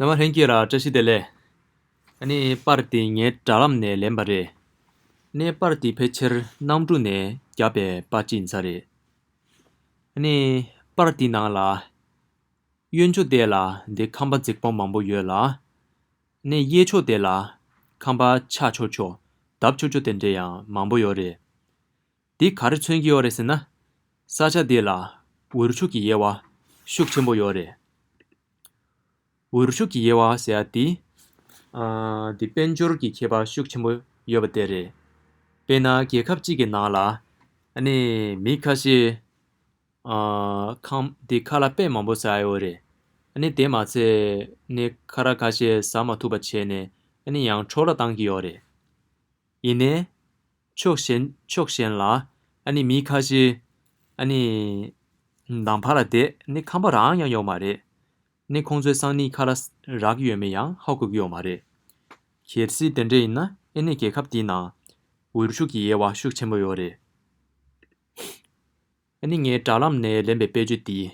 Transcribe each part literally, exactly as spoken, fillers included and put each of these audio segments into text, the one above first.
ཚང་མ་ལྷན་རྒྱས་ལ་བཀྲ་ཤིས་བདེ་ལེགས། ཨ་ནི་པར་འདི་ངའི་དྲ་ལམ་ནས་ལེན་པ་རེད། ཨ་ནི་པར་འདི་ཕལ་ཆེར་གནམ་གྲུ་ནས་བརྒྱབ་པའི་པར་ཅིག་ཡིན་ས་རེད། ཨ་ནི་པར་འདི་ནང་ལ་གཡོན་ཕྱོགས་དེ་ལ་འདི་ཁང་པ་རྫིག་པོ་མང་པོ་ཡོད་ལ། ཨ་ནི་གཡས་ཕྱོགས་དེ་ལ་ཁང་པ་ཆག་ཆོག་ཆོག་བརྡབ་ཆོག་ཆོག་དེ་འདྲ་ཡང་མང་པོ་ཡོད་རེད། འདི་ག་རེ་མཚོན་གྱི་ཡོད་རེད་ཟེར་ན། ས་ཆ་འདི་ལ་འོད་ཤུགས་ཀྱི་དབྱེ་བ་ཤུགས་ཆེན་པོ་ཡོད་རེད། འོད་ཤུགས་ཀྱི་དབྱེ་བ་ཟེར་ཡ་འདི། ཨ། འདི་དཔལ་འབྱོར་གྱི་ཁྱད་པར་ཤུགས་ཆེན་པོ་ཡོད་པ་དེ་རེད། དཔེར་ན་རྒྱལ་ཁབ་གཅིག་གི་ནང་ལ་ཨ་ནི་མི་ཁ་ཤས། ཨ། ཁང་འདི་ཁ་ལག་དཔེ་མང་པོ་ཟ་ཡོད་རེད། ཨ་ནི་དེ་མ་ཚད་ནི་ཁ་ལག་ཁ་ཤས་ཟ་མ་ཐུབ་པ་བྱས་ནས་ཨ་ནི་ཡང་འཕྲོ་བརླག་བཏང་གི་ཡོད་རེད། ཡིན་ནའི། ཕྱོགས་གཞན་ཕྱོགས་གཞན་ལ་ཨ་ནི་མི་ཁ་ཤས་ཨ་ནི་ནང་ཕར་ལ་བསྡད་ནི་ཁང་པ་རང་ཡང་ཡོད་མ་རེད། ནི་ཁོང་ཚོའི་སང་ཉིན་ཁ་ལག་རག་གི་ཡོད་མེད་ཡང་ཧ་གོ་གི་ཡོད་མ་རེད། གལ་སྲིད་དེ་འདྲ་ཡིན་ན་ཨ་ནི་རྒྱལ་ཁབ་འདིའི་ནང་འོད་ཤུགས་ཀྱི་དབྱེ་བ་ཤུགས་ཆེན་པོ་ཡོད་རེད། ཨ་ནི་ངའི་དྲ་ལམ་ནས་ལེན་པའི་དཔེ་བརྗོད་འདི།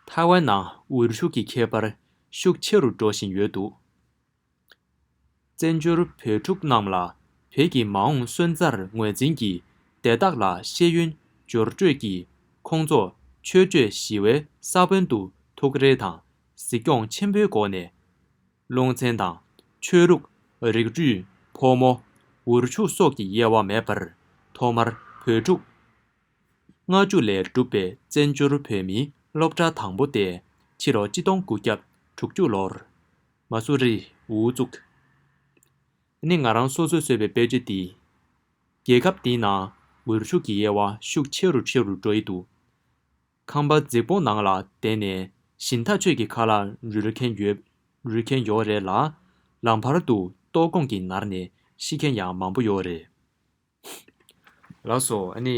ཐའེ་ཝན་ནང་འོད་ཤུགས་ཀྱི་ཁྱད་པར་ཤུགས་ཆེ་རུ་འགྲོ་བཞིན་ཡོད་འདུག། བཙན་བྱོལ་བོད་ཕྲུག་རྣམས་ལ་བོད་ཀྱི་མ་འོངས་སོན་རྩར་ངོས་འཛིན་གྱིས་དེ་དག་ལ་ཤེས་ཡོན་སྦྱོར་སྤྲོད་ཀྱིས་ཁོང་ཚོ་ཆོས་སྤྱོད་ཞི་བའི་ས་བོན་དུ་ཐུགས་རེ་དང་གཟིགས་སྐྱོང་ཆེན་པོའི་སྒོ་ནས། ལུང་ཚན་དང་ཆོས་ལུགས། རིགས་རུས། ཕོ་མོ། འོད་ཤུགས་སོགས་ཀྱི་དབྱེ་བ་མེད་པར་ཐོག་མར་བོད་ཕྲུག་ལྔ་བཅུ་ལས་གྲུབ་པའི་བཙན་བྱོལ་བོད་མིའི་སློབ་གྲྭ་དང་པོ་སྟེ་ཕྱི་ལོ་ཆིག་སྟོང་དགུ་བརྒྱ་དྲུག་ཅུ་ལོར་མ་སུ་རི་ཝུའུ་བཙུགས། ནི་ང་རང་སོ་སོས་བཟོས་པའི་དཔེ་ཆ་འདི། རྒྱལ་ཁབ་འདིའི་ནང་འོད་ཤུགས་ཀྱི་དབྱེ་བ་ཤུགས་ཆེ་རུ་ཆེ་རུ་འགྲོ་ཡི་འདུག། ཁང་པ་རྫིག་པོ་ནང་ལ་བསྡད་ནས་ཤིང་རྟ་ཆོས་ཀྱི་ཁ་ལག་རུལ་མཁན་ཡོད། རུལ་མཁན་ཡོད་རེད་ལ། ལམ་བར་དུ་ལྟོགས་སྐོམ་གྱིས་མནར་ནས་ཤི་མཁན་ཡང་མང་པོ་ཡོད་རེད། ལགས་སོ། ཨ་ནི།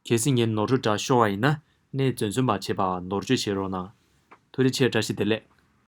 གལ་སྲིད་ངའི་ནོར་འཁྲུལ་འདྲ་ཤོར་བ་ཡིན་ན་ནི་འཛེམ་ཟོན་མ་བྱེད་པར་ནོར་བཅོས་བྱེད་རོགས་གནང་། ཐུགས་རྗེ་ཆེ། བཀྲ་ཤིས་བདེ་ལེགས།